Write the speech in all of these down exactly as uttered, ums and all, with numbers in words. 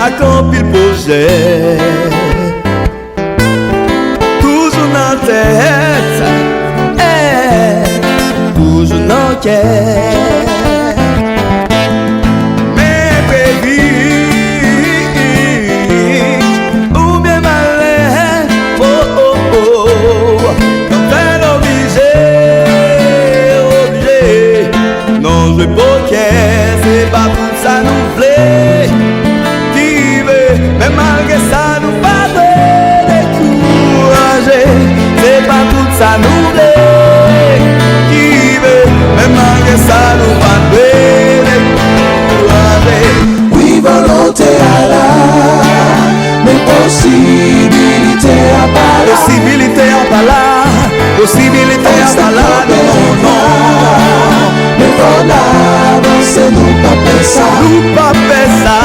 Ak anpil pwojè, toujou nan tèt, eh, toujou nan kè. Men enprevi oubyen malè, oh, oh, oh, nou fè n oblije, oblije. Non, jwe pokè, se pa tout sa nou vle. Ki rive, men malgre sa, nou pa dwe dekouraje. Se pa tout sa nou vle. Ki rive, men malgre sa, nou pa dwe dekouraje. Wi, volonte a la, men posibilite a pa la. Posibilite a pa la. Posibilite a pa la, non, non, non. Men fò n avanse, nou p ap fè sa. Nou p ap fè sa.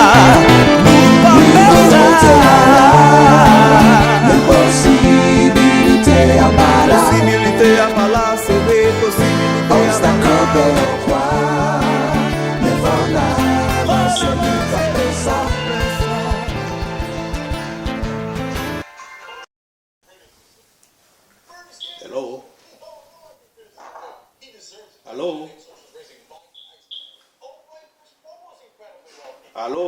Nou p ap fè sa. Men posibilite a pa la. Posibilite a pa la, se vre, posibilite a pa la. Obstak kanpe yon fwa. Men fò n avanse, nou p ap fè sa. Hello? Alo? Alo?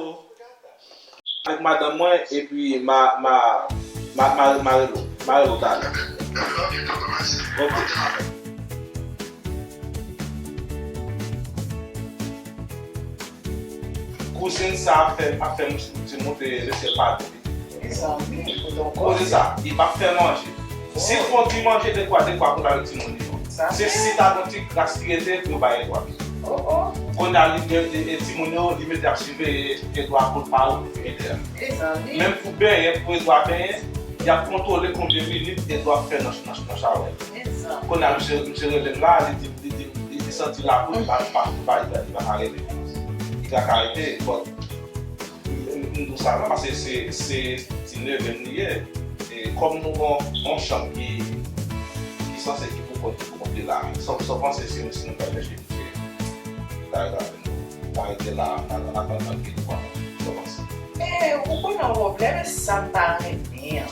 Avèk madanm mwen, epi ma, ma, ma, ma, ma rele w. Ma rele w talè. Ok. Kouzin sa ap fè, ap fè m, m te lese l pa tou. Mezanmi, kote w koze sa, li p ap fè manje. Si l fè yon ti manje, de fwa, de fwa pou l avèk timoun li yo. Se si ta gon ti kras ki rete pou yo bay Edwa. Kounye a, li, e, e, e timoun yo, li mete ap siveye Edwa pou l pa ouvri frijidè a. Menm pou benyen, pou Edwa benyen, y ap kontwole konbyen minit Edwa fè nan, nan, nan chawè. Kounye a, misye, misye rele m la, li di, li di, li, li santi lakou, li pa, li pa, li pa, li pa ka rele. Li pa ka rete, but M, m, m di w sa la, paske se, se ti neve m li ye. E kòm nou gon yon chanm ki, ki sanse ki pou kont, ki pou kont li la. Sa, sa w panse si, si nou ta chèche misye? Li ta rete avè nou. Li ta rete la, an, an atandan ke nou pran. Sa w panse? E, ou konnen yon pwoblèm, e sa m pa renmen an.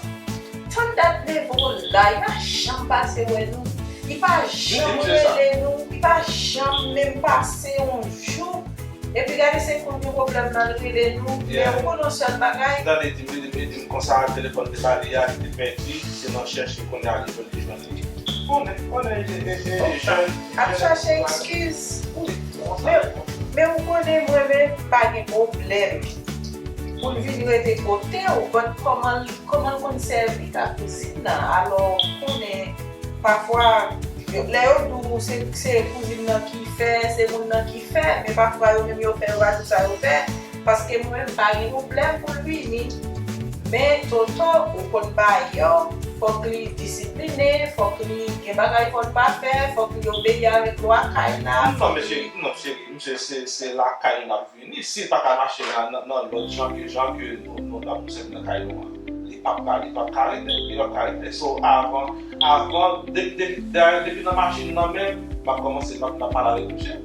Tann dat neve w la, li pa janm pase wè nou. Li pa janm rele nou. Li pa janm menm pase yon jou. Epi gade se konbyen pwoblèm nan l rele nou, men ou konnen yon sèl bagay. Tande, di m, di m, di m konsa, telefòn te ba li a, li te pèdi, se nan chèche kounye a li jwenn, li jwenn li. Konnen, konnen, e, e, e, jan ap chache ekskiz. Men, men ou konnen mwen menm pa gen pwoblèm pou l vin rete kote w, but kòman l, kòman l konn sèvi ak kouzin nan? Alò, ou konnen, pafwa, yo, lè yo di w se, se kouzin nan ki fè, se moun nan ki fè, men pafwa yo menm yo fè, yo pa di w sa yo fè, paske mwen menm m pa gen pwoblèm pou l vini. Men Toto, ou konn bagay yo, fòk li disipline, fòk li gen bagay fò l pa fè, fòk li obeyi avèk lwa kay la. Non, men cheri, non, cheri, misye se, se lakay n ap vini. Si l pa ka mache nan, nan, nan lòd jan ke, jan ke nou, nou t ap sèvi nan kay nou an, li p ap ka, li p ap ka rete, li p ap ka rete. So, avan, avan, de, de, dayè, depi nan machin nan menm, m ap kòmanse, m ap, m ap pale avèk misye.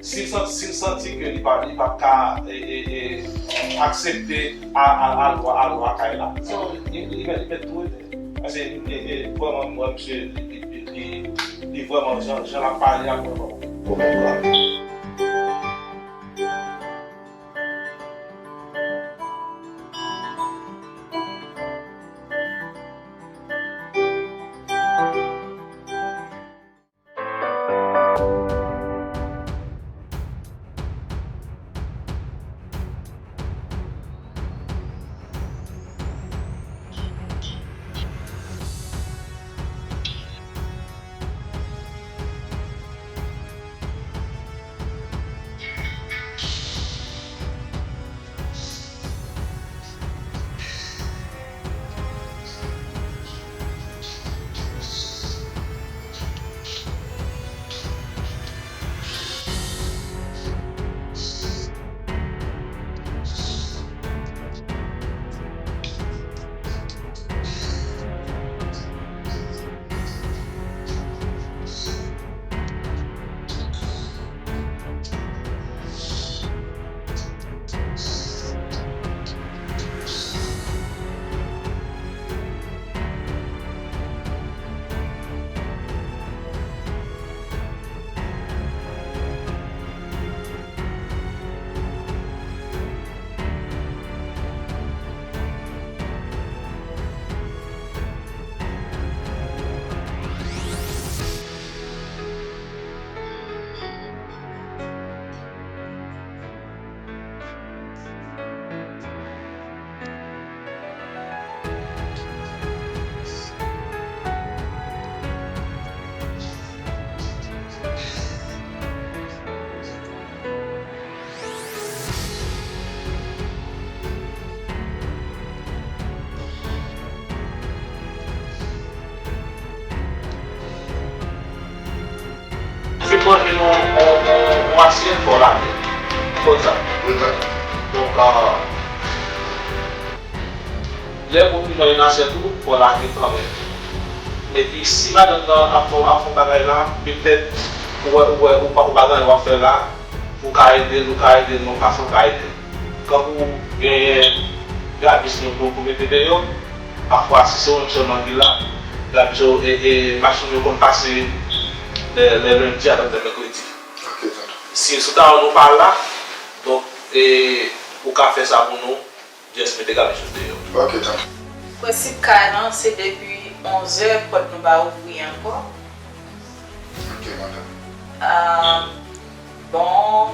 Si l santi, si l santi ke li pa, li p ap ka, e, e, e, aksepte a, a, a lwa, a lwa kay la, so, li, li, li mèt, li mèt tou rete. Paske, e, e, vrèman, m wè misye, li, li, li, li, li vrèman, jan, jan l ap pale a, vrèman, pwoblèm la. On, on, on asyèt fò lave. Konn sa. Wi, sa. Donk, ah, lè moun vin nan yon asyèt ou, fò lave kanmenm. Epi, si madanm nan ap fè, ap fè bagay la, petèt, ou wè, ou wè, ou pa, ou pa gen anyen w ap fè la, ou ka ede l, ou ka ede l, nan yon fason ou ka ede l. Kankou genyen grabis nou pou, pou mete deyò, pafwa, si se ou menm sèlman ki la, grabis yo, e, e, machin yo konn pase lè, lè lendi ak lè mèkredi. Ok, tonton. Si sou ta nou pa la, donk, e, ou ka fè sa pou nou, just mete grabis yo deyò. Ok, tonton. Prensip kay lan, se depi onzè, pòt nou pa ouvri ankò. Ok, madanm. Ah, bon,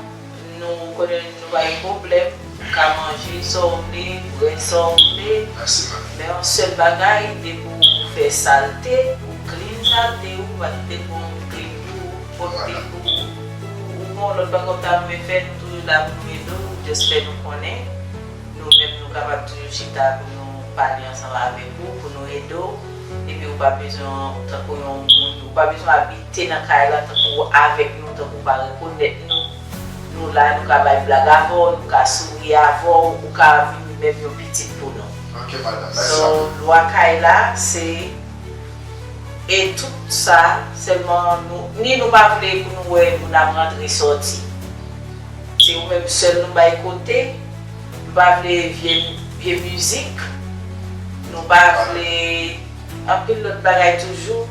nou konnen nou pa gen pwoblèm. Ou ka manje sa w vle, bwè sa w vle. Mèsi, madanm. Men yon sèl bagay, depi w fè salte, ou clean salte ou, pa kite pou moun clean pou ou, pot li pou ou. Ou, ou gen yon lòt bagay w ta renmen fè, nou toujou la pou nou ede w, just fè nou konnen. Nou menm, nou kapab toujou chita pou nou pale ansanm avèk ou, pou nou ede w. Epi ou pa bezwen tankou yon moun, ou pa bezwen abite nan kay la tankou avèk nou, tankou w pa rekonèt nou. Nou la, nou ka bay blag avè w, nou ka souri avè w, ou ka vin menm yon pitit pou nou. Ok, madanm, mèsi anpil. So, lwa kay la, se, e tout sa, sèlman nou, ni nou pa vle pou nou wè moun ap rantre sòti. Se ou menm sèl nou bay kote. Nou pa vle vye, vye mizik. Nou pa vle anpil lòt bagay toujou.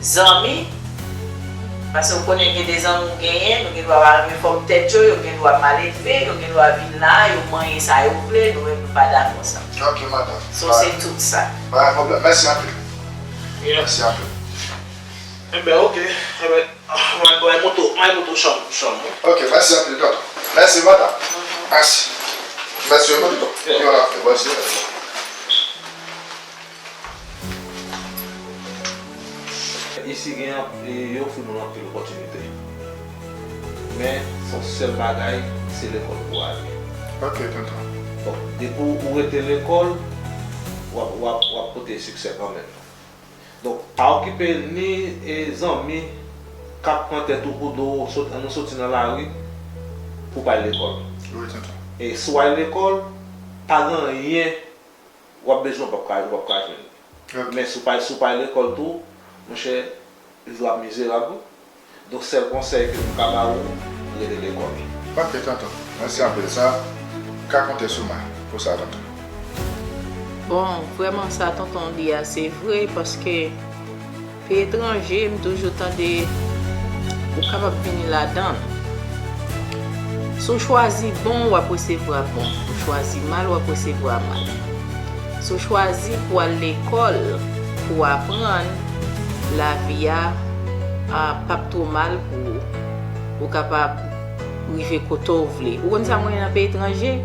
Zanmi. Paske ou konnen gen de zanmi ou genyen, nou gen dwa pa renmen fòm tèt yo, yo gen dwa maledve, yo gen dwa vin la, yo manyen sa yo vle, nou menm nou pa dakò sa. Ok, madanm. So, se tout sa. Pa gen pwoblèm. Mèsi anpil. Mèsi anpil. Enben, ok. Enben, mwen, mwen monte, mwen monte chanm, chanm mwen. Ok, mèsi anpil, tonton. Mèsi, madanm. Mèsi. Mèsi, tonton. Yo la, mèsi. Isi gen anp-, e, yo ofri moun anpil opòtinite. Men, se yon sèl bagay, se lekòl pou w ale. Ok, tonton. Bon, depi w rete lekòl, w ap, w ap, w ap pote siksè kanmenm. Donk, pa okipe ni, e, zanmi k ap pran tèt ou kou do, sot-, ann nou soti nan lari pou w pa al lekòl. Wi, tonton. E si w al lekòl, pa gen anyen w ap bezwen, w p ap ka, w p ap ka jwenn li. Ok. Men si w pa, si w pa al lekòl tou, monchè, vi w ap mizerab, wi. Donk, sèl konsèy ke m ka ba ou, rete lekòl. Ok, tonton. Mèsi anpil. Sa, ou ka konte sou mwen pou sa, tonton. Bon, vrèman, sa tonton di a, se vre, paske peyi etranje, m toujou tande ou kapab vini ladan l. Si w chwazi bon, w ap resevwa bon. Ou chwazi mal, w ap resevwa mal. Si w chwazi pou w al lekòl, pou w aprann, lavi a, a, p ap twò mal pou ou. Ou kapab rive kote w vle. Ou konn sa m renmen nan peyi etranje?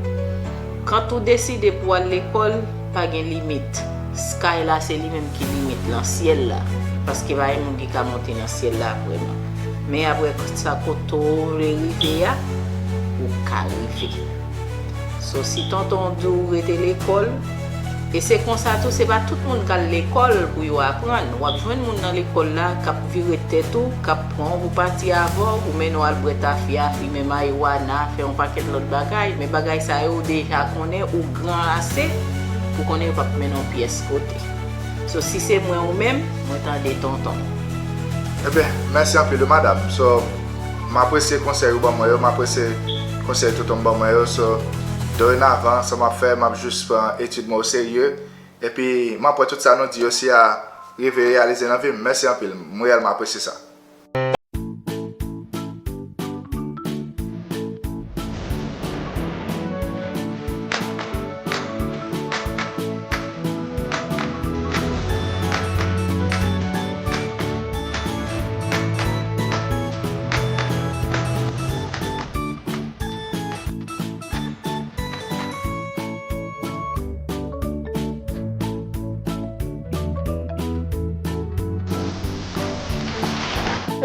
Kan ou deside pou w al lekòl, pa gen limit. Sky la, se li menm ki limit lan, syèl la. Paske pa gen moun ki ka monte nan syèl la vrèman. Men apre sa, kote w vle rive a, ou ka rive. So, si tonton w di w rete lekòl, e se konsa tou, se pa tout moun k al lekòl pou yo aprann. W ap jwenn moun nan lekòl la k ap vire tèt ou, k ap pran w pou pati avè w, pou mennen w al bwè tafya, fimen mariwana, fè yon pakèt lòt bagay. Men bagay sa yo, ou deja konnen, ou gran ase pou konnen yo p ap mennen w pyès kote. So, si se mwen ou menm, mwen tande tonton. Ebyen, mèsi anpil wi, madanm. So, m apresye konsèy ou ban mwen yo, m apresye konsèy tonton m ban mwen yo. So, dorenavan, sa m ap fè, m ap jis pran etid mwen oserye. Epi, m ap pran tout sa nou di yo, si a rive reyalize nan vi m. Mèsi anpil. M reyèlman apresye sa.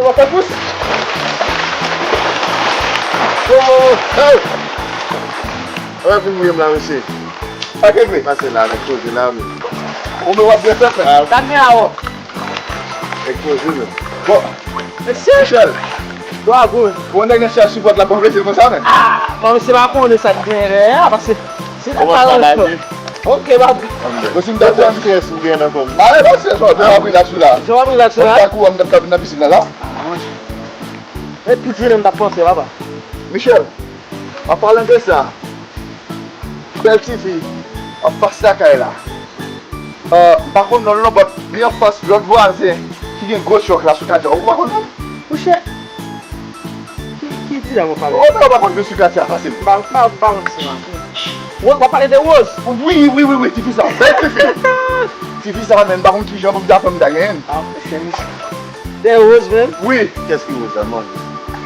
E w ap fè pous? Oh, oh! Wè pou mouye m la, mesye. Pa kenbe. Pase la, nèg koze la, men. Ou men w ap byen fè, frè. Gad men a wòk. Nèg koze, men. Bon. Mesye! Michel. Ou a gou. Ou nèg nan chèch sipòt la, bon, vle di l konsa, men. Ah, bon, misye pa konnen sa k genyen dèyè a, paske se nan kòman sa, Dani? Ok, pa. Bon, si m ta pran strès ou gen nan kò m. Ah, e pa strès, non, jan w ap rilaks ou la. Jan w ap rilaks ou la? M ta kouri, m t ap nan pisin nan la. Ah, wi. E piti, menm, m t ap panse, papa. Michel, an palan de sa, bèl ti fi anfas lakay la. Euh, m pa konn non l non, but li anfas lòt vwazen ki gen gwo chòk la sou katya. Ou pa konn non? Mouche, ki, ki ti dam w ap pale? Oh, men ou pa konn mesye katya fasil. M pa, m pa, m pa konn sa. Rose, w ap pale de Rose? Wi, wi, wi, wi, ti fi sa. Bèl ti fi. Ti fi sa, men, m pa konn ki jan pou m ta fè m ta genyen l. Ah, se misye. Dèyè Rose menm? Wi. Kiyès ki Rose la, non?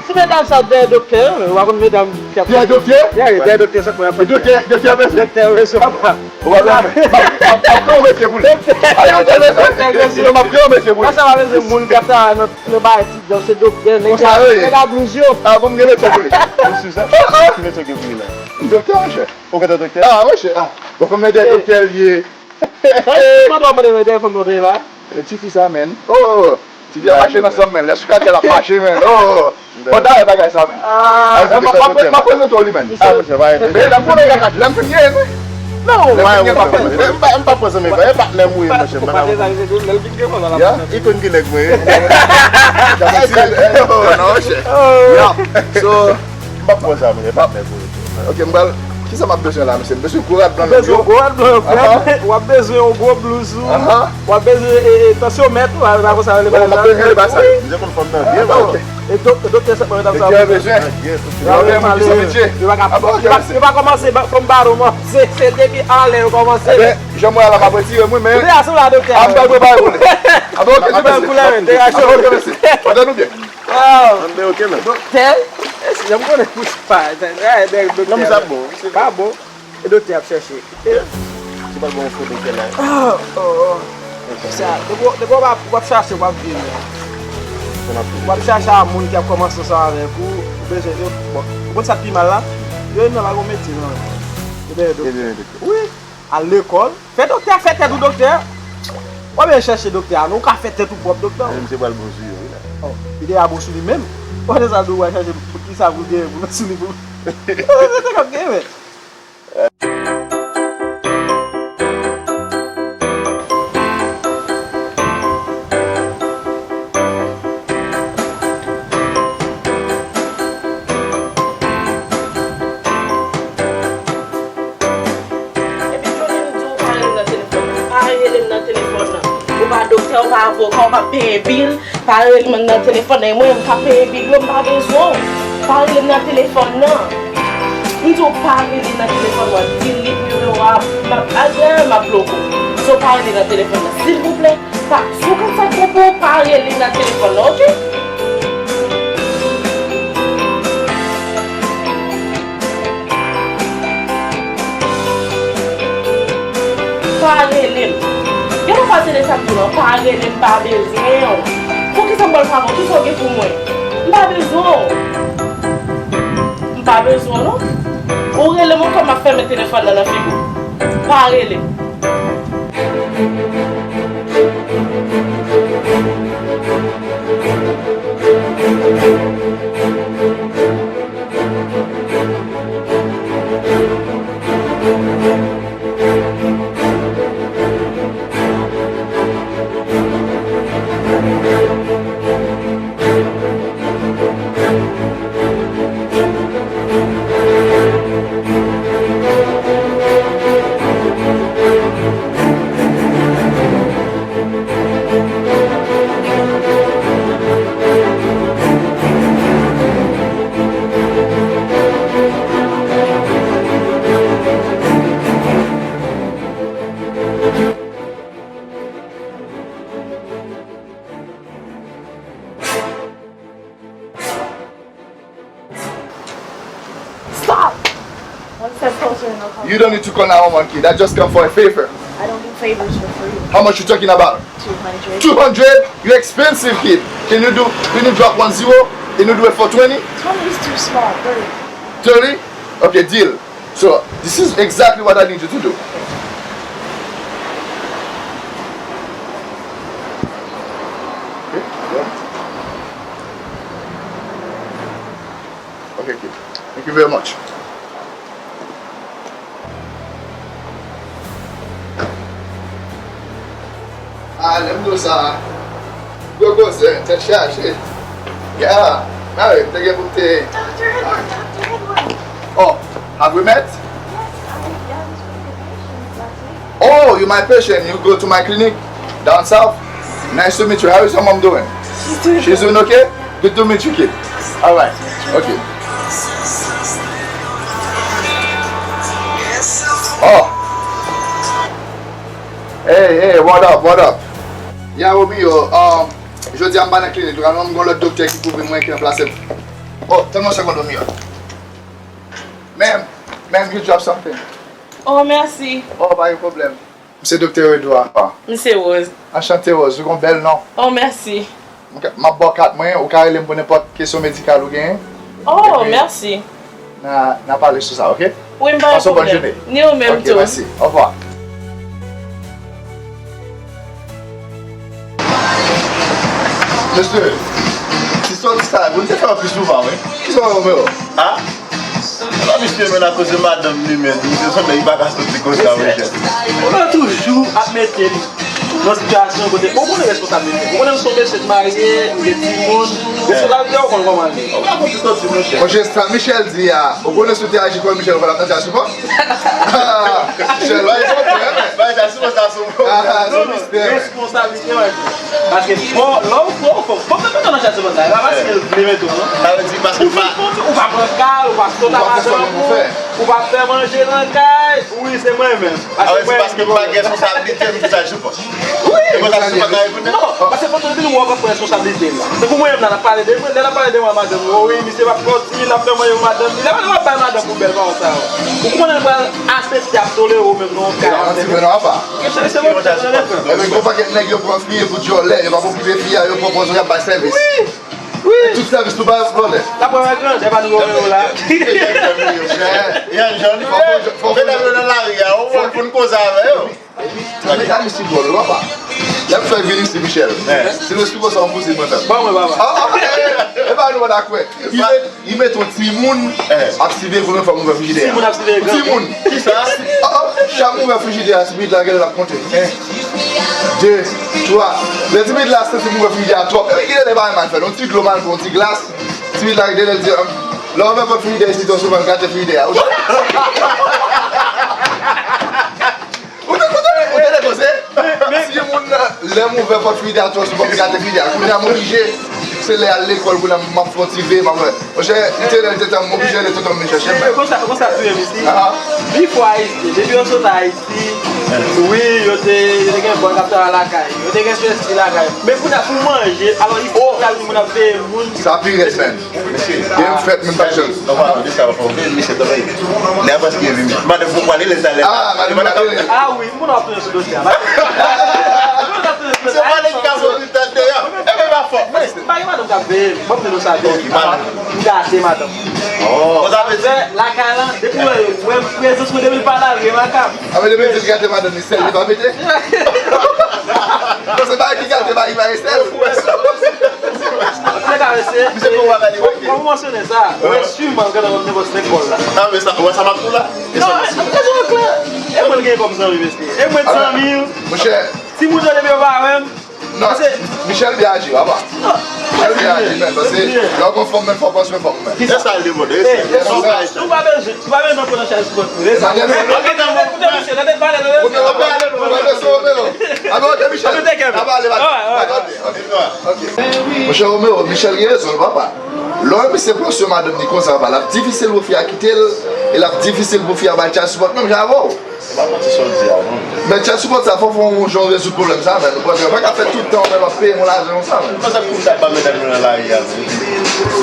Se medam sa dèyè doktè, w pa konn medam ki ap... Dèyè doktè? Ya, dèyè doktè, sa kwen ap fè. Doktè, doktè ap fè. Doktè ap fè. Ou pa bezwen. M ap, m ap, m ap pran yon mesye pou li. Doktè. Ay, doktè, doktè, doktè, doktè, m ap pran yon mesye pou li. Sa, sa pa bezwen moun k ap travay nan, nan bagay ti djan, se doktè, nèg a, nèg a blouz yo. Ah, bon, m gen mesye pou li. Ou si sa? Ki mesye gen pou li la? Doktè, monchè. Ou gentan doktè? Ah, monchè, ah. Bon, kòm dèyè doktè l ye. Sa, se mwen mande mwen dèyè fòm nou dèyè la. E ti fi sa, men. Oh, oh, oh. Ti fi a mache nan san m, men. Lè sou katye l ap mache, men. Oh, oh, oh. Bon, dayè bagay sa, men. Ah, m ap, m ap, m ap prezante w li, men. Ah, mesye, va ede. Men, lè m konnen kaka, lè m fin gen, men. Non, lè m fin gen, m ap prezante. M pa, m pa prezante, men, e patnè m ou ye, monchè, m pa ka. Ya, li konn ki nèg mwen ye. Non, monchè. Ya, so, m p ap pran sa, men, e patnè m ou ye. Ok, m pral. Kisa m ap bezwen la, mesye? M bezwen gwo rad blan yo. Bezwen gwo rad blan yo, frè. Aha. W ap bezwen yon gwo blouz ou. Aha. W ap bezwen, e, e, tansyonmèt ou, a, pa konsa rele bagay sa. M ap bezwen rele bagay sa. Wi. M te konn fanm nan byen, ah, ok. E do-, e doktè sèlman medam sa yo bezwen. Doktè bezwen. Yo pa kòmanse ba, fanm ba non, se, se depi anlè yo kòmanse. Ebyen, jan m wè a la, m ap retire mwen, men. Doktè a sou la, doktè. Ah, m pral prepare pou li. Ah, bon, ok, se mèsi. Koulè, men, deraje. Ah, bon, ok, mèsi. Pandan nou byen. Wow. Ann ben, ok, men. Doktè, e si jan m konnen pou pa, e, e, doktè. Non, men sa bon. Pa bon. E doktè ap chèche. E. Se pa bon foto kè la. Ah, oh, oh. Sa, depi w, depi w ap, w ap chache, w ap vini. W ap chache a moun ki ap kòmanse ansanm avèk ou, ou bezwen yo. Bon, ou konn sa k pi mal la? Yo menm nan pa gon metye, non. Yo dèyè doktè. Wi. Al lekòl. Fè doktè, fè tèt ou doktè. W ap byen chèche doktè a, non, ou ka fè tèt ou pwòp doktè. Men misye pral bon sou yo, wi, la. Oh, li deja bon sou li menm. Ou konnen sa l di w pral chèche pou, pou ki sa pou l genyen pou l sou li pou. Ou se tèt w ap genyen, men. Epi Johnny, m di w pa rele m nan telefòn nan. Pa rele m nan telefòn nan. Ou pa doktè, ou pa avoka, ou pa peye bil. Pa rele m nan telefòn nan. E mwen, m ka peye bil yo, m pa bezwen w. Pa rele m nan telefòn nan. M di w pa rele m nan telefòn nan. Delete nimewo a. M ap al dèyè, m ap bloke w. So, pa rele nan telefòn nan. Silvouplè. Pa, si w konn sa k bon pou w, pa rele nan telefòn nan, oke? Pa rele m. Gen yon pase de sa m di w lan, pa rele m, m pa bezwen w. Poukisa m pral favè w? Kisa w gen pou mwen? M pa bezwen w. M pa bezwen w, non. Ou rele m ankò, m ap fèmen telefòn nan nan figi w. Pa rele m. Stop! One step closer and I'll call. You don't need to call nine one one, kid. I just come for a favor. I don't do favors for free. How much you talking about? Two hundred. Two hundred? You expensive, kid. Can you do, can you drop one zero? Can you do it for twenty? Twenty is too small. Thirty. Thirty? Okay, deal. So, this is exactly what I need you to do. Okay, yeah. Thank you. Thank you very much. Ah, lè m di w sa, gwo koze, tèt chaje. Yeah, mare, m te gen pou m te. Doctor Edward, Doctor Edward. Oh, have we met? Yes, I, I was one of your patients last week. Oh, you my patient. You go to my clinic down south. Nice to meet you. How is your mom doing? She's doing She's doing okay? Good to meet you, kid. All right. Okay. Oh. Hey, hey, what up, what up? Ya, Romeo, um, jodi a m pa nan klinik la non, m gon lòt doktè ki pou vin mwen ki ranplase m. Oh, tann yon segond, Romeo. Ma'am, ma'am, you drop something. Oh, mèsi. Oh, pa gen pwoblèm. M se Doktè Edouard. M se Rose. Anchante, Rose. Ou gon bèl non. Oh, mèsi. M ka- m ap ba w kat mwen, ou ka rele m pou nenpòt kesyon medikal ou genyen. Oh, mèsi. N a, n a pale sou sa, oke? Wi, m pa gen pwoblèm. Pase yon bòn jounen. Ni ou menm tou. Oke, mèsi. Ovwa. Mesye, ti sòti sa, bon, te fè anpil souvan, wi. Kisa w wè, Romeo? A? Epa misye menm akoz de madanm li menm, misye se yon nèg ki pa ka soti konsa, monchè. Ou nan toujou ap mete li nan sitiyasyon kote ou konnen responsablite. Ou konnen m se yon mesye k marye, m gen timoun, responsablite ou konn kòman l ye. Ou pa konn ti sòti, monchè. Monchè, sa Michel di a, ou konnen si w te aji kòm Michel, ou pa t ap nan Tchasoupo? Michel, bay sa, bay sa, sou sa, sou. Ah, se mistè, wi. Responsablite, wi. Paske fò, lè w fò, fò, fò w mete w nan Tchasoupo sa. E pa paske l vle mete w, non. Sa vle di paske ou vin fò, ou pa pran kay, ou pa sot a madanm ou, ou pa fè manje nan kay. Wi, se mwen menm. Ah, se mwen menm ki pran. Paske m pa gen responsablite, m ki sa jipò. Wi. E konsa, se pa ka reponn. Non, paske fò w vin wè w pran responsablite. Se pou mwen menm la, n ap pale de mwen, lè n ap pale de mwen, madanm, wi, misye p ap sòti, l ap fè manje pou madanm li. Lè w ap bay madanm pou bèl pawòl sa yo. Ou konnen l pral aksepte ap tolere w menm nan yon kay. Ebyen, gon pakèt nèg yo pran fiye pou djòlè, yo p ap okipe fi a, yo pran pòz yo ap bay sèvis. Wi, wi. Tout sèvis nou bay vòlè. L ap pran grandè, pa nou Romeo la. Medam yo nan lari a, ou wè pou n koze avè yo. Epi, medam isi dwòl, wi, papa. Lè m fèk vin isi, Michel. Si nou sipoze an kouzin mwen menm. Ban mwen, papa. Ah, ah, eh, eh, e pa nou pa ta kwè. Li met, li met yon timoun ap siveye pou nou fè m ouvè frijidè a. Timoun ap siveye gran. Timoun. Kisa? Ah, ah, chak m ouvè frijidè a, ti pitit la genlè l ap konte. En, de, twa. Lè ti pitit la santi m ouvè frijidè a twòp. Epi genlè l pa renmen fè l. Yon ti dlo m al pran, yon ti glas. Ti pitit la genlè l di, lè w ouvè pòt frijidè isi twò souvan, l gate frijidè a. Ou te, ou te, ou te depoze? Timoun nan, lè m ouvè pòt frijidè a twò souvan, m gate frijidè a. Kounye a m oblije, se lè al lekòl, kounye a m ap fè yon ti veye, m ap wè. Monchè, li te rele tonton m, m oblije rele tonton m vin chèche m. Men konsa, konsa tou ye, mesye. Pifò Ayisyen, depi yo sot Ayiti, wi, yo te, yo te gen bòn k ap travay lakay, yo te gen sou espri lakay. Men kounye a pou manje, alò isi, oh, moun ap veye moun. Sa pi rèd, man. Mesye, gen yon fèt, moun pa janm. Non, pa de sa, fò vin, misye tonbe. Lè apre ki vin. Madanm pou pale lè sa lè. Ah, madanm pa vin. Ah wi, moun ap tounen sou dosye a. Moun ap tounen sou dosye a. Se madanm ki ka soti tande a. E men pa fò. Men, pa gen madanm k ap veye. Bon, nou sa veye. M gate madanm. Oh. Sa vle di lakay lan, depi wè, wè prezans mwen depi l pa la, remakab. Ah, men depi l di l gate madanm li sèl, li pa mete? Non, se pa ki gate, pa, li pa sèl. Antouka, mesye, misye fè yon bagay li manke. Kòm ou mansyone sa, ou wè siman gentan konn nenpòt senk gòl la. Ah, men sa, ou wè sa m ap di w la? Non, men, men, men, e mwen l gen kòm zanmi, mesye. E mwen zanmi l. Monchè. Timoun yo depi yo pa wè m. Non, Michel byen aji, papa. Michel byen aji, men, paske lè w gon fanm, men, fò w pran swen fanm, men. E sa l demande, e sa. Ou pa bezwen, ou pa bezwen pran nan chaj sipòt pou. E sa. Koute misye, tande pale, tande. Koute, koute, koute, koute, koute. Abe, ok, Michel. N ap pale, pale. Ok. Monchè Romeo, Michel gen rezon, papa. Lè w wè misye pran swen madanm li konsa, papa, l ap difisil pou fi a kite l, e l ap difisil pou fi a bay child support menm jan avè w. Se pa manti sa w di a, non. Men child support sa, fò, fò w jan w rezoud pwoblèm sa, men. Ou konprann, ou pa ka fè tout tan w menm ap peye yon lajan konsa, men. Ou panse pou sa pa medam yo nan lari a, men.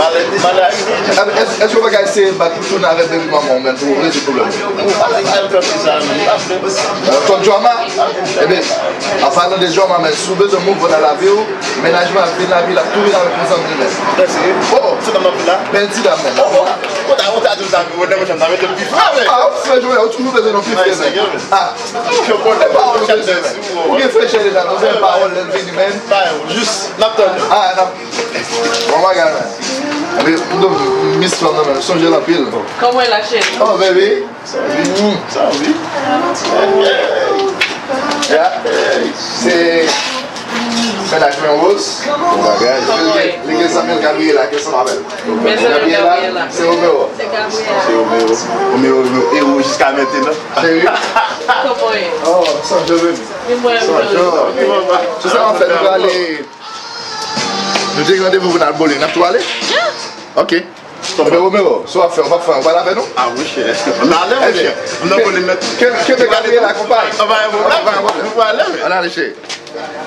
Malè, malè. Èske, èske w pa ka eseye bat pou tounen avèk baby mama w, men, pou rezoud pwoblèm? Ou pa ka fè sa, men. Ou pa fè. Tonton Drama? Ebyen, an palan de Drama, men, si w bezwen move on nan lavi w, mennaj mwen ap vin lavi, l ap tou vin avèk yon zanmi l, men. Mèsi. Oh, oh. Se nan m ap vin la? Bèl ti dam, men. Oh, oh. Ou ta, ou ta di w sa, ou ta mete m pi fre, men. Ah, ou fre, Joel, ou toujou bezwen nou pi fre, men. Ah. Ou gen frechè deja, non, se pawòl lè l vini, men. Jis, n ap tann. Ah, n ap, bon bagay, men. Anben, m do miss fanm nan menm, sonje l anpil. Kòman w ye la, cheri? Oh, baby. Sa vi. Mm. Sa vi. Yeah. Se mennaj mwen Rose. Bon bagay. Li gen, li gen zanmi l Gabriela ki ansanm avè l. Mennaj mwen Gabriela, se Romeo. Se Gabriela. Se Romeo. Romeo, Romeo, ewo jiska mentenan. Cheri. Kòman w ye? Oh, sonje, baby. Sonje. Se sa, anfèt, nou prale. Nou te gen randevou pou n al bowling. N ap tou ale? Yeah. Ok. Enben, Romeo, sa w ap fè, w p ap fè, w pral avè nou? Ah, monchè. Ann ale, monchè. Ann ale, monchè. Kenbe Gabriela konpay. Ann ale, monchè. Ann ale, cheri.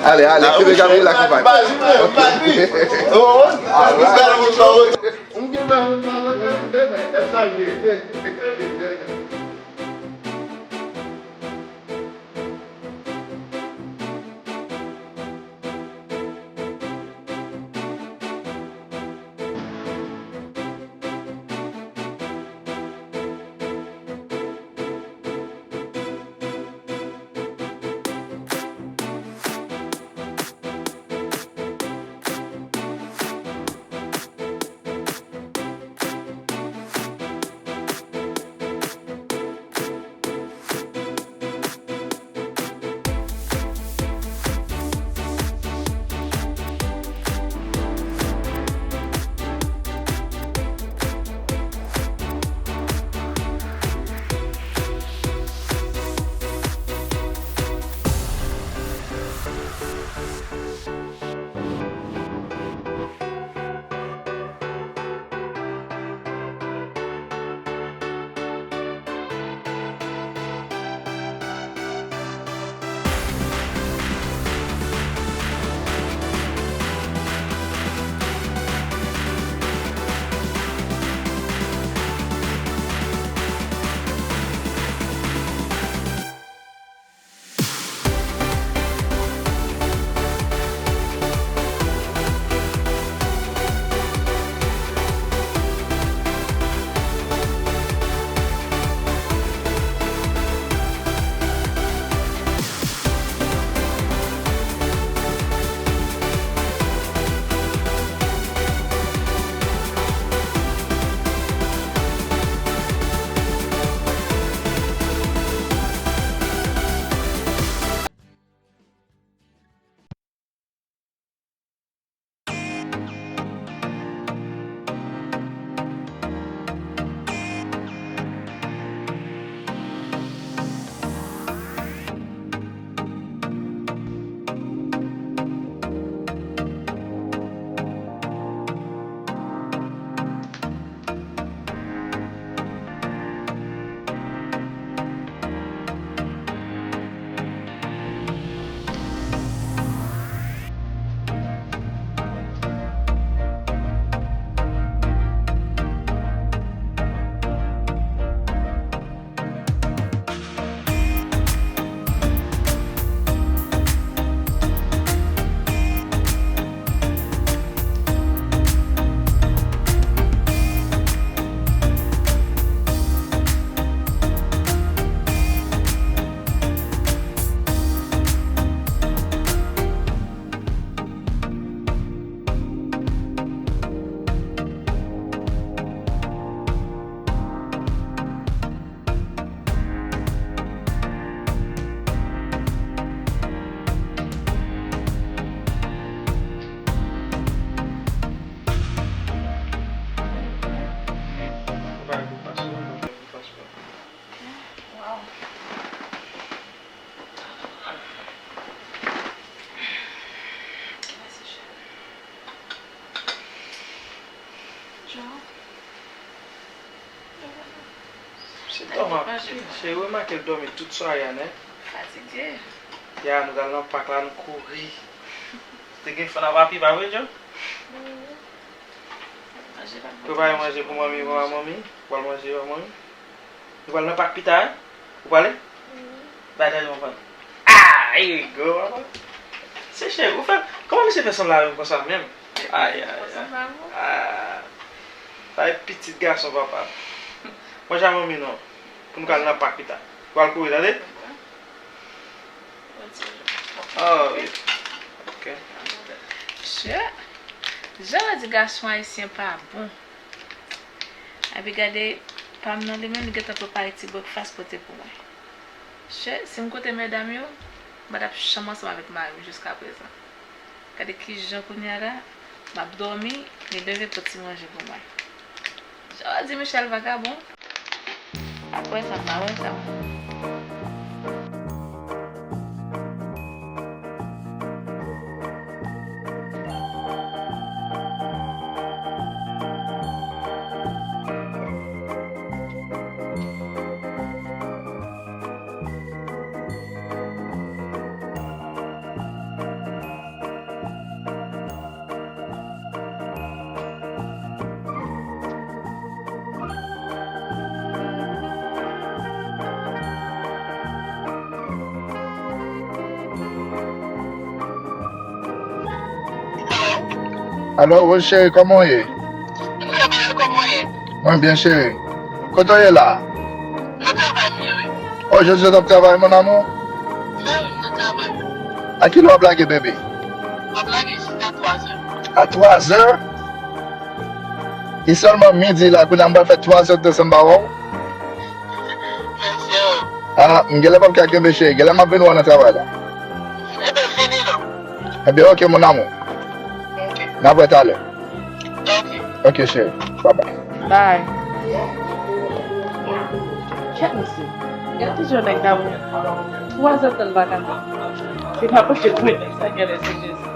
Ale, ale, kenbe Gabriela konpay. Ok. Alright. Wow. Mèsi, cheri. Joe. Se tòman piti. Cheri, remake l dòmi tout sware a nèt. Fatige. Ya, nou t al nan pak la, nou kouri. Te gen fann a papi, pa vre, Joe? Wi. Manje pa manje. Prepare manje pou manmi, pou manmi. Ou pral manje, pou manmi. Nou pral nan pak pita, wi. Ou prale? Wi. Bay tande manman. Ah, here we go, papa. Se cheri, ou fè, kòman misye fè sanble avè m konsa menm? Ay, ay, ay. Ah, sa e pitit gason, papa. Manje a manmi non. Pou nou ka al nan pak pita. Ou pral kouri, tande? Oh, wi. Ok. Shit. Jan yo di gason ayisyen pa bon. Epi gade, pa m nan li menm, li gentan prepare ti breakfast pote pou mwen. Chè, si m koute medam yo, m pa t ap janm ansanm avèk mari m jiskaprezan. Gade kijan kounye a la, m ap dòmi, li leve pote ti manje pou mwen. Jan yo di Michel vagabon. Apre sa, m pa wè sa. Alo, Rose cheri, kòman w ye? Mwen byen, cheri. Kote w ye la? Nan travay mwen ye, wi. Oh, jodi w t ap travay, mon amour? Mwen wi, nan travay. A kilè w ap lage, baby? M ap lage jis a twa zè. A twa zè? E sèlman midi la, kounye a m pral fè twa zè de tan san m pa wè w. Mesye. Ah, m genlè p ap ka kenbe, cheri. Genlè m ap vin wè w nan travay la. Ebyen, vini non. Ebyen, ok, mon amour. Ok. N ap wè talè. Ok. Ok, cheri. Bye bye. Bye. Kèt mesye. Gade jan nèg la bon. Twa zè tan l pa ka fè. Se pa pote pou nèg sa genlè se Jezi.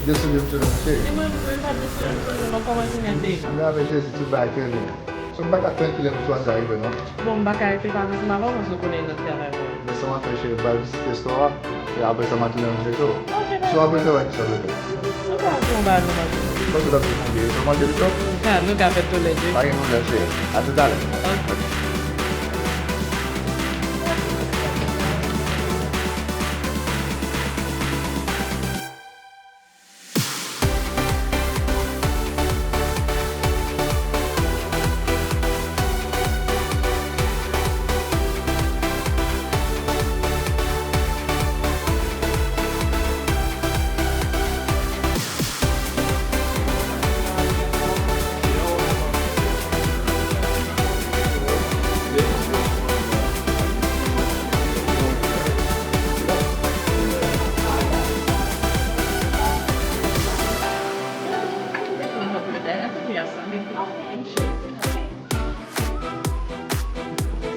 Desann yo toujou, cheri. Li mwen, mwen pa desann yo toujou, non, kòman kounye a te ye? Ann avè Jezi, tout bagay kenbe. So, m pa ka tann kilè pou twa zè a rive, non. Bon, m pa ka rete pa ansanm avè w, paske w konnen nan travay mwen. Men sa m ap fè, cheri, m pral vizite restò a, e apre sa, m a tounen nan jete w. Ok, dakò. Si w ap rete wè kisa w vle fè. Nou ka al pran yon bagay nou manje. Paske w ap vin manje, sa w manje pito? Nou ka, nou ka fè toulède. Pa gen pwoblèm, cheri. A toutalè. Ok.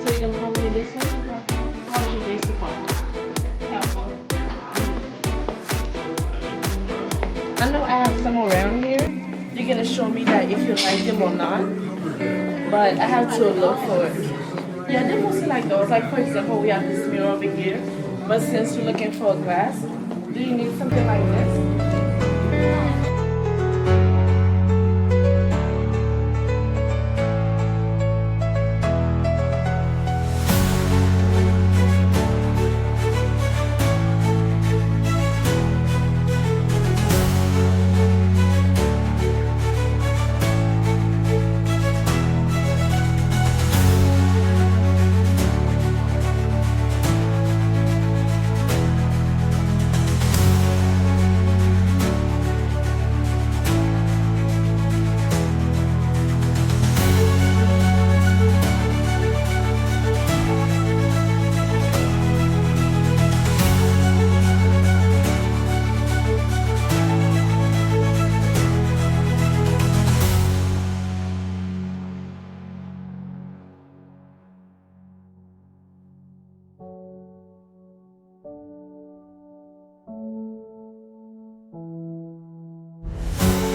So you gonna call me this one? How was your day so far? Helpful. I know I have some around here. You're gonna show me that if you like them or not. But I have to look for it. Yeah, they mostly like those. Like, for example, we have this mirror over here. But since you're looking for a glass, do you need something like this?